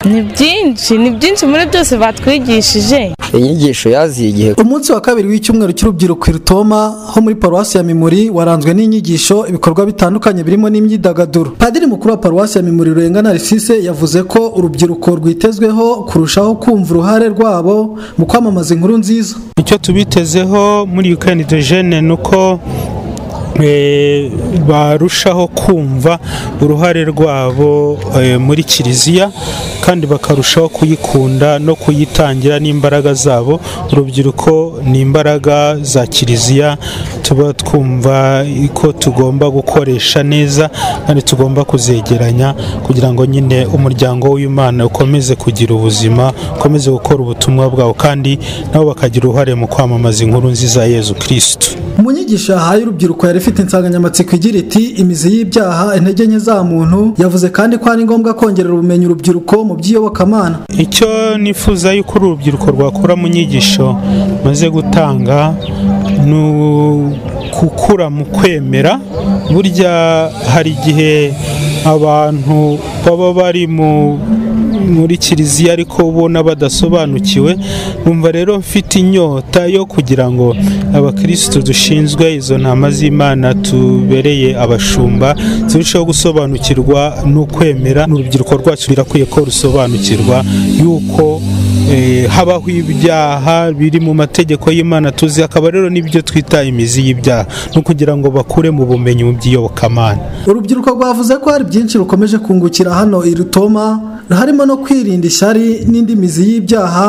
Ni byinshi, ni byinshi muri byose batwigishije. Inyigisho yaziye igihe. Umunsi wa kabiri w'icyumweru cy'urubyiruko i Rutoma ho muri paruwasi ya Mimuri waranzwe n'inyigisho, ibikorwa bitandukanye birimo n'imyidagaduro. Padiri mukuru wa paruwasi ya Mimuri Rurenga Narcisse yavuze ko urubyiruko rwitezweho kurushaho kumva uruhare rwabo mu kwamamaza inkuru nziza. Icyo tubitezeho muri Weekend de Jeunes nuko barushaho kumva uruhare rwabo muri kiliziya kandi bakarushaho kuyikunda no kuyitangira n'imbaraga zabo. Urubyiruko ni imbaraga za kiliziya, tuba twumva ko tugomba gukoresha neza kandi tugomba kuzegeranya kugira ngo nyine umuryango w'Imana ukomeze kugira ubuzima, ukomeze gukora ubutumwa bwawo, kandi nabo bakagira uruhare mu kwamamaza inkuru nziza ya Yezu Kristo. Mu nyigisho yahaye urubyiruko yari ifite insanganyamatsiko igira iti imizi y'ibyaha, intege nke za muntu, yavuze kandi ko ari ngombwa kongerera ubumenyi urubyiruko mu by'iyobokamana. Icyo nifuza yuko urubyiruko rwakura mu nyigisho maze gutanga ni gukura mu kwemera. Burya hari igihe abantu baba bari muri kiliziya ariko ubona badasobanukiwe. Numva rero mfite inyota yo kugira ngo abakristo dushinzwe izo ntama z'Imana tubereye abashumba turusheho gusobanukirwa n'ukwemera. N'urubyiruko rwacu birakwiye ko rusobanukirwa yuko habaho ibyaha biri mu mategeko y'Imana tuzi, akaba rero nibyo twita imizi y'ibyaha, no kugira ngo bakure mu bumenyi mu by'iyobokamana. Urubyiruko rwavuze ko hari byinshi rukomeje kungukira hano i Rutoma, harimo no kwirinda ishyari n'indi mizi y'ibyaha,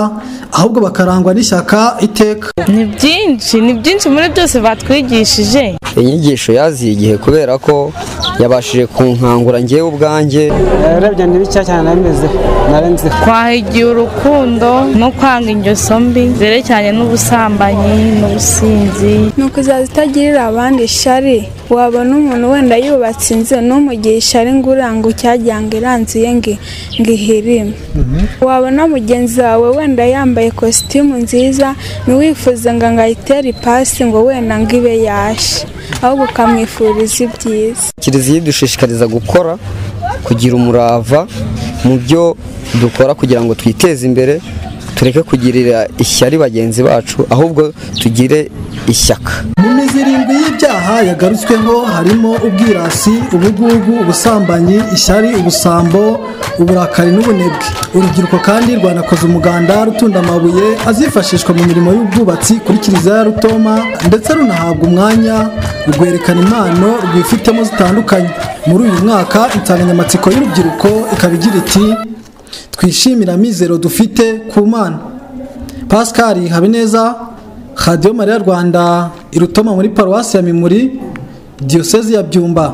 ahubwo bakarangwa n'ishyaka iteka. Ni byinshi, ni byinshi muri byose batwigishije. Inyigisho yaziye igihe kubera ko yabashije kunkangura ngewe ubwanjye. Urebye ni bicya cyane narimeze narenze. Twahigiye urukundo no kwanga ingeso mbi zerekeranye n'ubusambanyi n'ubusinzi. Ni ukuzaza utagirira abandi ishyari, wabona umuntu wenda yubatse inzu n'umugihe ishyari ngo uranga ucyajyanga iranzuye ngo ihirime. Wabona mugenzi wawe wenda yambaye kositimu nziza ntiwifuze ngo ayitere ipasi ngo wenda ngo ibe yashe, ahubwo ukamwifuriza ibyiza. Kiliziya idushishikariza gukora, kugira umurava mu byo dukora kugira ngo twiteze imbere, tureke kugirira ishyari bagenzi bacu, ahubwo tugire ishyaka. Mu mizi irindwi y'ibyaha yagarutsweho harimo ubwirasi, ubugugu, ubusambanyi, ishyari, ubusambo, uburakari n'ubunebwe. Urubyiruko kandi rwanakoze umuganda rutunda amabuye azifashishwa mu mirimo y'ubwubatsi kuri kiliziya ya Rutoma, ndetse runahabwa umwanya rwerekana impano rwifitemo zitandukanye. Muri uyu mwaka insanganyamatsiko y'urubyiruko ikaba igira iti twishimira amizero dufite ku Mana. Pascal Habineza, Radio Maria Rwanda, i Rutoma muri paruwasi ya Mimuri, Diyosezi ya Byumba.